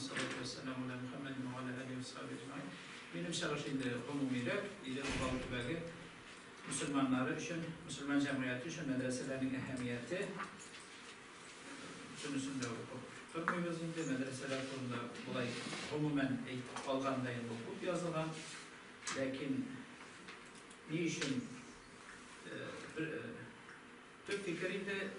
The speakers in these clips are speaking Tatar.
Вассалату вассаламу аля Мухаммадин ва аля алихи ва сахби әҗмәгыйн. Минем чыгыш инде гомумирәк, Идел-Урал төбәге мөселманнары өчен, мөселман җәмгыяте өчен мәдрәсәләрнең әһәмияте. Бөтенесен дә укып тормыйбыз инде, мәдрәсәләр турында болай гомумән әйтеп алганда инде ул күп язылган. Ләкин ни өчен бер төп фикер инде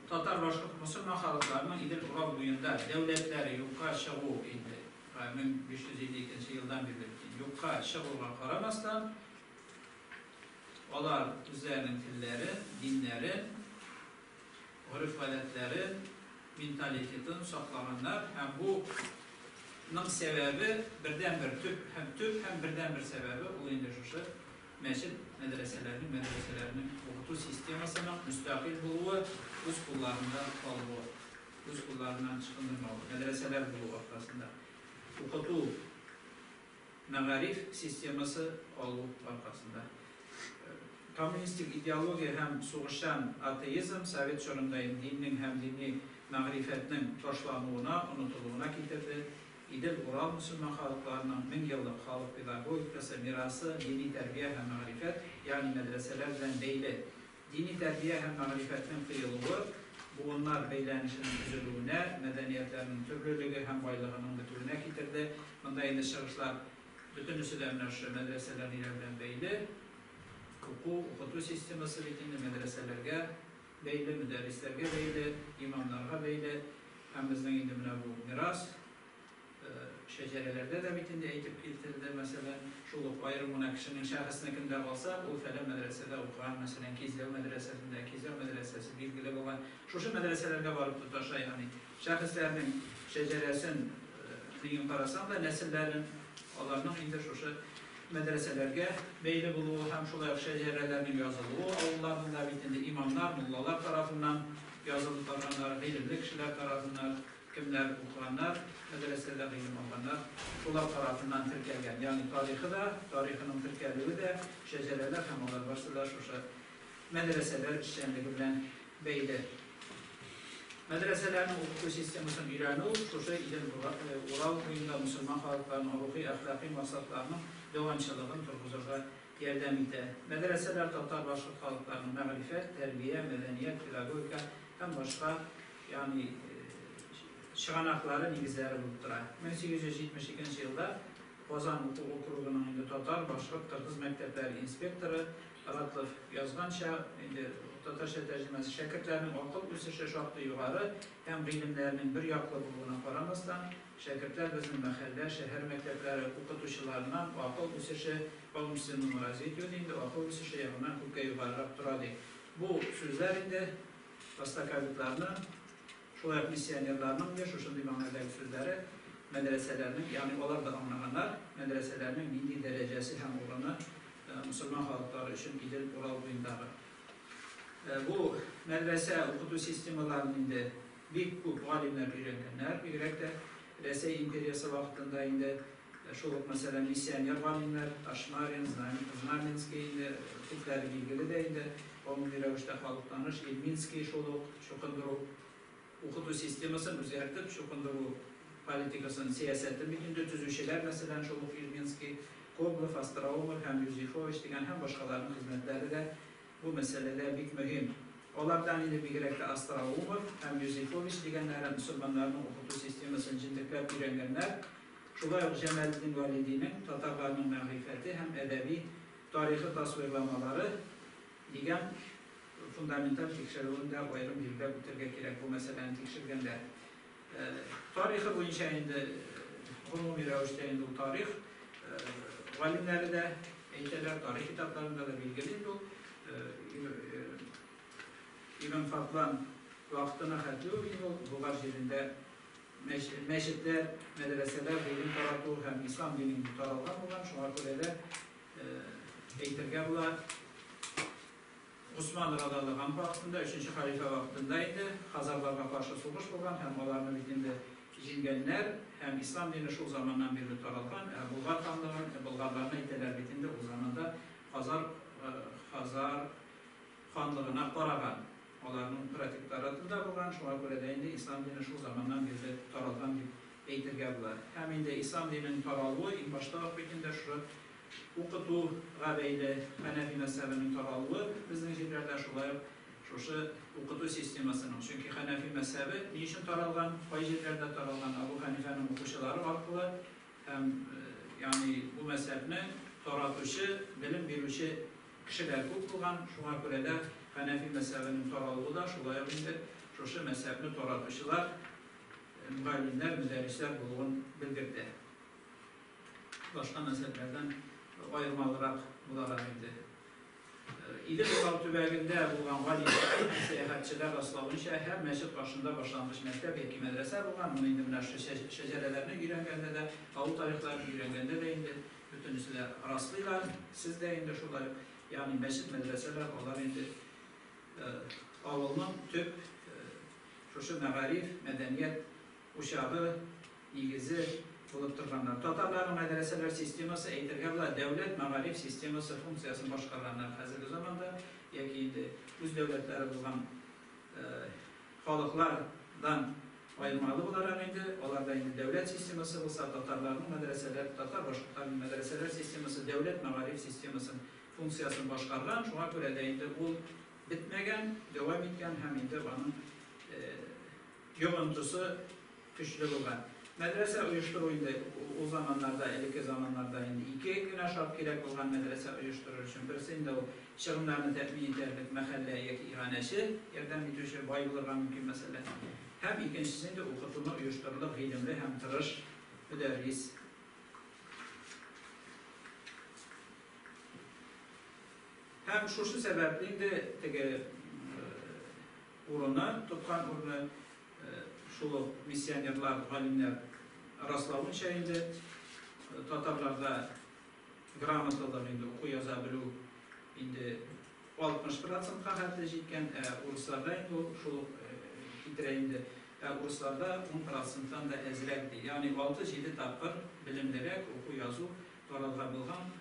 татар, башкорт, мөселман халыкларының Идел-Урал буенда дәүләтләре юкка чыгу инде 1552 елдан бирле юкка чыгуга карамастан, алар үзләренең телләрен, диннәрен, гореф-гадәтләрен, менталитетын саклаганнар һәм бу ның сәбәбе, бердәнбер төп һәм төп һәм бердәнбер сәбәбе ул инде шушы мәчет, мәдрәсәләрнең мәдрәсәләрнең укыту системасының мөстәкыйль булуы, үз кулларында калуы, үз кулларыннан ычкындырмавы, мәдрәсәләр булу аркасында укыту мәгариф системасы алу аркасында. Коммунистик идеология һәм сугышчан атеизм совет чорында инде диннең һәм дини мәгърифәтнең ташлануына, онытылуына китерде. Идел-Урал мөселман халыкларының меңьеллык халык педагогикасы, мирасы дини тәрбия һәм мәгърифәт, ягъни мәдрәсәләр белән бәйле. Дини тәрбия һәм мәгърифәтнең тыелуы буыннар бәйләнешенең өзелүенә, мәдәниятләрнең төрлелеге һәм байлыгының бетүенә китерде. Монда инде чыгышлар бөтенесе дә менә шушы мәдрәсәләр ниләр белән бәйле. Уку, укыту системасы бит инде мәдрәсәләргә бәйле, мөдәррисләргә бәйле, имамнарга бәйле. Һәм безнең инде менә бу мирас, шәҗәрәләрдә дә бит инде әйтеп килтерде, мәсәлән, шул ук аерым гына кешенең шәхеснекен дә алсак, ул фәлән мәдрәсәдә укыган, мәсәлән, Кизләү мәдрәсәсендә, Кизләү мәдрәсәсе билгеле булган. Шушы мәдрәсәләргә барып тоташа, ягъни шәхесләрнең шәҗәрәсен ниен карасаң да, нәселләрен, аларның инде шушы мәдрәсәләргә бәйле булуы һәм шулай ук шәҗәрәләрнең язылуы авылларның да бит инде имамнар, муллалар тарафыннан язылып барганнар, гыйлемле кешеләр тарафыннан, кемнәр укыганнар, мәдрәсәдә гыйлем алганнар, шулар тарафыннан теркәлгән. Ягъни тарихы да, тарихының теркәлүе дә, шәҗәрәләр һәм алар барсы да шушы мәдрәсәләр эшчәнлеге белән бәйле. Мәдрәсәләрнең укыту системасын өйрәнү шушы Идел-Урал буенда мөселман халыкларының рухи-әхлакый максатларының дәвамчылыгын торгызырга ярдәм итә. Мәдрәсәләр татар-башкорт халыкларының мәгърифәт, тәрбия, мәдәният, педагогика һәм башка, ягъни чыганаклары, нигезләре булып тора. 1872 елда Казан уку округының инде татар, башкорт, кыргыз мәктәпләре инспекторы Ратлов язганча, инде татарча тәрҗемәсе, шәкертләрнең акыл үсеше шактый югары һәм гыйлемнәренең бер яклы булуына карамастан, шәкертләр безнең мәхәллә, шәһәр мәктәпләре укытучыларыннан акыл үсеше, по умственному развитию, ди инде, акыл үсеше ягыннан күпкә югарырак тора, ди. Бу сүзләр инде востоковедларның, шулай ук миссионерларның инде шушындый мәгънәдәге сүзләре мәдрәсәләрнең, ягъни алар да аңлаганнар, мәдрәсәләрнең нинди дәрәҗәсе һәм урыны мөселман халыклары өчен Идел-Урал буендагы. Бу мәдрәсә укыту системаларын инде бик күп галимнәр өйрәнгәннәр, бигрәк тә Рәсәй империясе вакытында инде шул ук, мәсәлән, миссионер галимнәр, Ашмарин, Знаменский инде күпләре билгеле дә инде, гомуми рәвештә халык таныш, Ильминский шул ук чукындыру укыту системасын үзгәртеп, чукындыру политикасын, сәясәтен бит инде төзүчеләр, мәсәлән, шул ук Ильминский, Коблов, Остроумов һәм Юзефович дигән һәм башкаларның хезмәтләре дә бу мәсьәләдә бик мөһим. Алардан инде бигрәк тә Остроумов һәм Юзефович дигәннәре мөселманнарның укыту системасын җентекләп өйрәнгәннәр. Шулай ук Җамалетдин Вәлидинең Татарларның мәгърифәте һәм әдәби тарихы тасвирламалары дигән фундаменталь тикшерүен дә аерым билгеләп үтәргә кирәк бу мәсьәләне тикшергәндә. Тарихы буенча инде гомуми рәвештә инде ул тарих галимнәре дә әйтәләр, тарих китапларында да билгеле инде ул. Ибн Фадлан вакытына хәтле үк инде ул Болгар җирендә мәчетләр, мәдрәсәләр гыйлем тарату һәм ислам дине инде таралган булган, шуңа күрә дә әйтергә була, Госман радаллаһу анһу вакытында, өченче халифә вакытында инде хазарларга каршы сугыш булган һәм аларны бит инде җиңгәннәр һәм ислам дине шул заманнан бирле таралган, ә Болгар ханлыгын, болгарларны әйтәләр бит инде ул заманда Хазар, Хазар ханлыгына караган. аларның протекторатында булган, шуңа күрә дә инде ислам дине шул заманнан бирле таралган дип әйтергә була. Һәм инде ислам диненең таралуы иң башта ук бит инде шушы укытуга бәйле. Хәнәфи мәзһәбенең таралуы безнең җирләрдә шулай ук шушы укыту системасының, чөнки хәнәфи мәзһәбе ни өчен таралган, кай җирләрдә таралган? Абу Хәнифәнең укучылары аркылы һәм, ягъни бу мәзһәбне таратучы, белем бирүче кешеләр күп булган, шуңа күрә дә хәнәфи мәзһәбенең таралуы да шулай ук инде шушы мәзһәбне таратучылар, мөгаллимнәр, мөдәррисләр булуын белгертә. Башка мәзһәбләрдән аермалырак буларак инде. Идел-Урал төбәгендә булган галимнәр, сәяхәтчеләр раславынча, һәр мәчет каршында башлангыч мәктәп яки мәдрәсә булган. Моны инде менә шушы шәҗәрәләрне өйрәнгәндә дә, авыл тарихларын өйрәнгәндә дә инде бөтенесе дә раслыйлар. Сез дә инде шулай ук, ягъни мәчет, мәдрәсәләр алар инде авылның төп шушы мәгариф, мәдәният учагы, нигезе булып торганнар. Татарларның мәдрәсәләр системасы, әйтергә була, дәүләт мәгариф системасы функциясен башкарганнар хәзерге заманда, яки инде үз дәүләтләре булган халыклардан аермалы буларак инде, аларда инде дәүләт системасы булса, татарларның мәдрәсәләр, татар-башкортларның мәдрәсәләр системасы дәүләт мәгариф системасын функциясен башкарган, шуңа күрә дә инде ул бетмәгән, дәвам иткән һәм инде аның йогынтысы көчле булган. Мәдрәсә оештыру инде ул заманнарда, элекке заманнарда инде ике генә шарт кирәк булган мәдрәсә оештырыр өчен. Берсе инде ул чыгымнарны тәэмин итәрлек мәхәллә яки иганәче, ярдәм итүче, бай булырга мөмкин, мәсәлән. Һәм икенчесе инде укытуны оештырырлык гыйлемле һәм тырыш мөдәррис. Һәм шушы сәбәпле инде теге урыны, тоткан урыны шул ук миссионерлар, галимнәр раславынча инде татарларда грамоталык инде уку яза белү инде 60 процентка хәтле җиткән, ә урысларда инде ул шул ук китерә инде, ә урысларда 10 проценттан да әзрәк ди. Ягъни 6-7 тапкыр белемлерәк, уку язу таралган булган.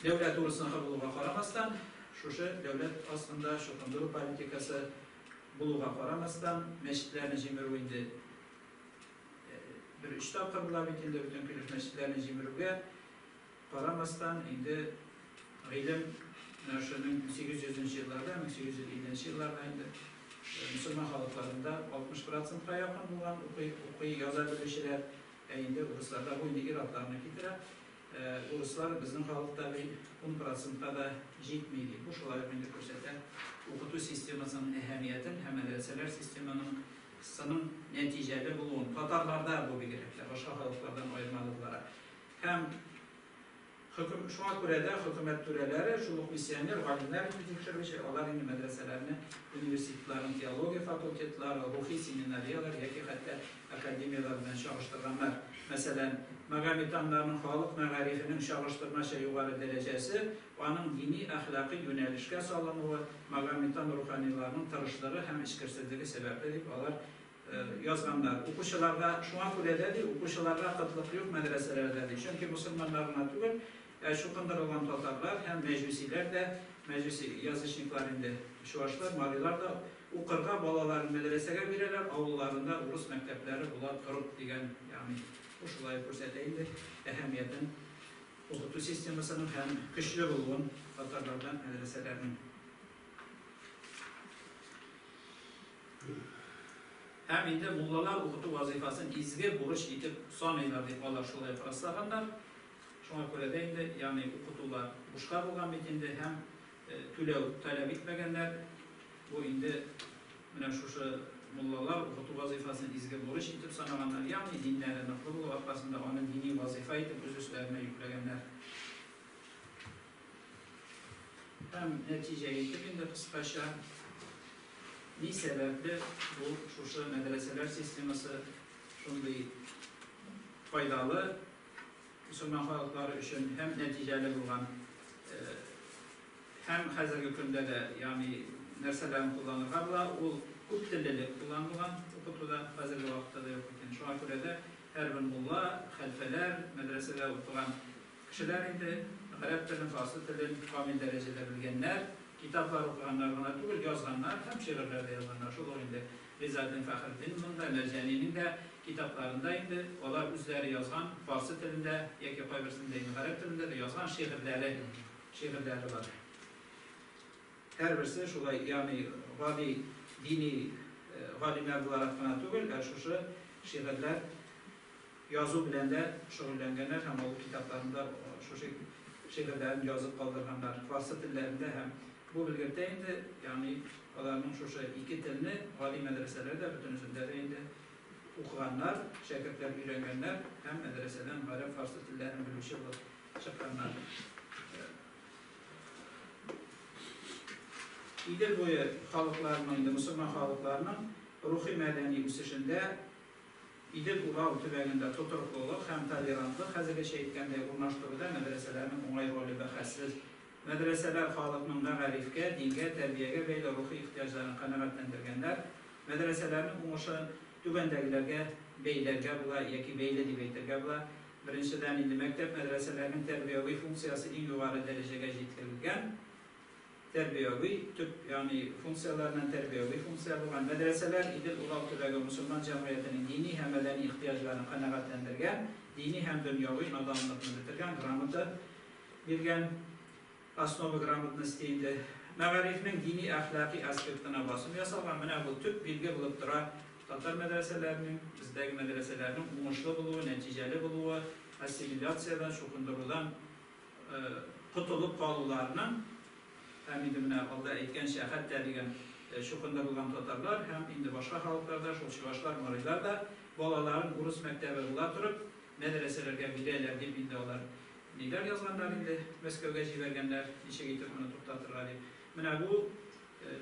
Дәүләт урысныкы булуга карамастан, шушы дәүләт астында чукындыру политикасы булуга карамастан, мәчетләрне җимерү инде бер өч тапкыр була бит инде бөтен килеш мәчетләрне җимерүгә карамастан, инде гыйлем менә шушы 1800 нче елларда, 1850 нче елларда инде мөселман халыкларында 60 процентка якын булган укый, укый яза белүчеләр, ә инде урысларда бу инде ир-атларны китерә. Урыслар безнең халыкта ди ун процентка да җитми ди. Бу шулай ук инде күрсәтә укыту системасының әһәмиятен һәм мәдрәсәләр системаның сының нәтиҗәле булуын. Татарларда бу бигрәк тә, башка халыклардан аермалы буларак. Һәм хөкем, шуңа күрә дә хөкүмәт түрәләре, шул ук миссионер галимнәр инде тикшерүче, алар инде мәдрәсәләрне университетларның теология факультетлары, рухи семинарияләр яки хәтта академияләр белән чагыштырганнар. Мәсәлән, магометаннарның халык мәгарифенең чагыштырмача югары дәрәҗәсе, аның дини-әхлакый юнәлешкә салынуы, магометан руханиларының тырышлыгы һәм эчкерсезлеге сәбәпле дип алар язганнар. Укучыларга, шуңа күрә дә ди, укучыларга кытлык юк мәдрәсәләрдә ди. Чөнки мөселманнар гына түгел, ә чукындырылган татарлар һәм мәҗүсиләр дә, мәҗүси язычниклар инде, чуашлар, марилар да Укырга балаларын мәдрәсәгә бирәләр, авылларында урыс мәктәпләре була торып дигән, ягъни бу шулай ук күрсәтә инде әһәмиятен укыту системасының һәм көчле булуын татарларда мәдрәсәләрнең. Һәм инде муллалар укыту вазыйфасын изге бурыч итеп саныйлар дип алар шулай ук раслаганнар. Шуңа күрә дә инде, ягъни укытулар бушка булган бит инде һәм түләү таләп итмәгәннәр. Бу инде менә шушы муллалар укыту вазыйфасын изге бурыч итеп санаганнар, ягъни диннәре ныклы булу аркасында аны дини вазыйфа итеп үз өсләренә йөкләгәннәр. Һәм нәтиҗә итеп инде кыскача, ни сәбәпле бу шушы мәдрәсәләр системасы шундый файдалы мөселман халыклары өчен һәм нәтиҗәле булган? Һәм хәзерге көндә дә, ягъни нәрсәләрен кулланырга була, ул күп теллелек кулланылган укытуда, хәзерге вакытта да юк икән. Шуңа күрә дә һәрбер мулла, хәлфәләр, мәдрәсәдә укыган кешеләр инде гарәп телен, фарсы телен камил дәрәҗәдә белгәннәр. Китаплар укыганнар гына түгел, язганнар һәм шигырьләр дә язганнар. Шул ук инде Ризаэддин Фәхретдин да, Мәрҗанинең дә китапларында инде алар үзләре язган фарсы телендә яки кайберсендә инде гарәп телендә дә язган шигырьләре, шигырьләре бар. Һәрберсе шулай, ягъни гади дини галимнәр буларак кына түгел, ә шушы шигырьләр язу белән дә шөгыльләнгәннәр һәм ул китапларында шушы шигырьләрен язып калдырганнар фарсы телләрендә һәм бу белгертә инде, ягъни аларның шушы ике телне гади мәдрәсәләрдә бөтенесендә дә инде укыганнар, шәкертләр өйрәнгәннәр һәм мәдрәсәдән гарәп, фарсы телләрен белүче булып чыкканнар. Идел буе халыкларының инде мусульман халыкларының рухи мәдәни үсешендә Идел-Урал төбәгендә тотрыклылык һәм толерантлык, хәзергечә әйткәндәй, урнаштыруда мәдрәсәләрнең уңай роле бәхәссез. Мәдрәсәләр халыкның мәгарифкә, дингә, тәрбиягә бәйле рухи ихтыяҗларын канәгатьләндергәннәр. Мәдрәсәләрнең уңышын түбәндәгеләргә бәйләргә була яки бәйле дип әйтергә була. Беренчедән, инде мәктәп-мәдрәсәләрнең тәрбияви функциясе иң югары дәрәҗәгә җиткерелгән. Тәрбияви, төп, ягъни функцияләреннән тәрбияви функция булган мәдрәсәләр Идел-Урал төбәге мосылман җәмгыятенең дини һәм мәдәни ихтыяҗларын канәгатьләндергән, дини һәм дөньяви наданлыкны бетергән, грамота биргән, основа грамотности инде. Мәгарифнең дини-әхлакый аспектына басым ясалган, менә бу төп билге булып тора татар мәдрәсәләренең, бездәге мәдрәсәләрнең уңышлы булуы, нәтиҗәле булуы, ассимиляциядән, чукындырудан котылып калуларының һәм инде менә алда әйткәнчә, хәтта дигән чукындырылган татарлар һәм инде башка халыклар да, шул чувашлар, марилар да балаларын урыс мәктәбе була торып, мәдрәсәләргә бирәләр дип инде алар ниләр язганнар инде, Мәскәүгә җибәргәннәр, ничек итеп моны туктатырга дип. Менә бу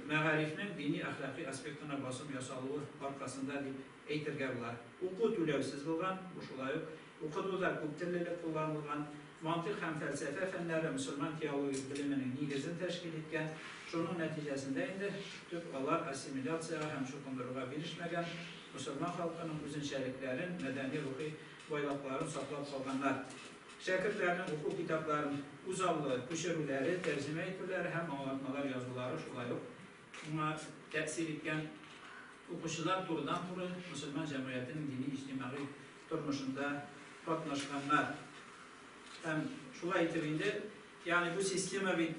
мәгарифнең дини-әхлакый аспектына басым ясалуы аркасында дип әйтергә була. Уку түләүсез булган, бу шулай ук. Укытуда күптеллелек кулланылган, мантыйк һәм фәлсәфә фәннәре мөселман теологик белеменең нигезен тәшкил иткән. Шуның нәтиҗәсендә инде төп алар ассимиляциягә һәм чукындыруга бирешмәгән, мөселман халкының үзенчәлекләрен, мәдәни-рухи байлыкларын саклап калганнар. Шәкертләрнең уку китапларын үзаллы күчерүләре, тәрҗемә итүләре һәм аңлатмалар язулары шулай ук моңа тәэсир иткән. Укучылар турыдан-туры мөселман җәмгыятенең дини-иҗтимагый тормышында катнашканнар. Һәм шулай итеп инде, ягъни бу система бит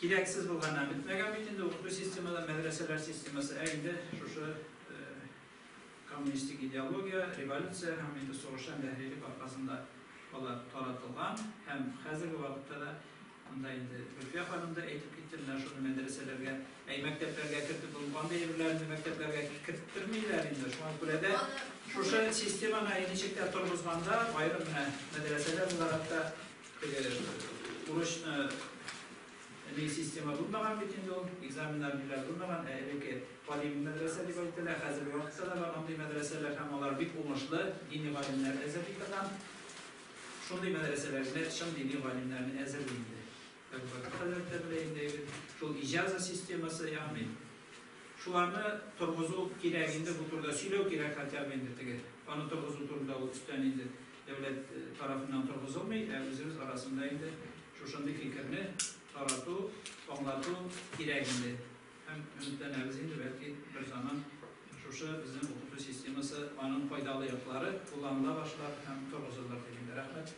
кирәксез булганнан бетмәгән бит инде укыту системасы, мәдрәсәләр системасы, ә инде шушы коммунистик идеология, революция һәм инде сугышчан дәһрилек аркасында алар таратылган һәм хәзерге вакытта да монда инде Гөлфия ханым да әйтеп китте, менә шуны мәдрәсәләргә, әй мәктәпләргә кертеп булмый, андый әйберләрне мәктәпләргә керттермиләр инде. Шуңа күрә дә шушы системаны ничек тә торгызганда, аерым менә мәдрәсәләр буларак та теге урысны ни система булмаган бит инде ул, экзаменнар ниләр булмаган, ә элекке кадими мәдрәсә дип әйтелә, хәзерге вакытта да бар андый мәдрәсәләр һәм алар бик уңышлы дини галимнәр әзерли торган. Шундый мәдрәсәләр генә чын дини галимнәрне әзерли инде. Әбу Бәкер хәзрәт тә белә инде әйбер. Шул иҗаза системасы, ягъни шуларны торгызу кирәк инде, бу турыда сөйләү кирәк хотя бы инде теге. Аны торгызу турында ул өстән инде дәүләт тарафыннан торгызылмый, ә үзебез арасында инде шушындый фикерне тарату, аңлату кирәк инде. Һәм өметләнәбез инде, бәлки бер заман шушы безнең укыту системасы, аның файдалы яклары кулланыла башлар һәм торгызылыр дип инде. Рәхмәт.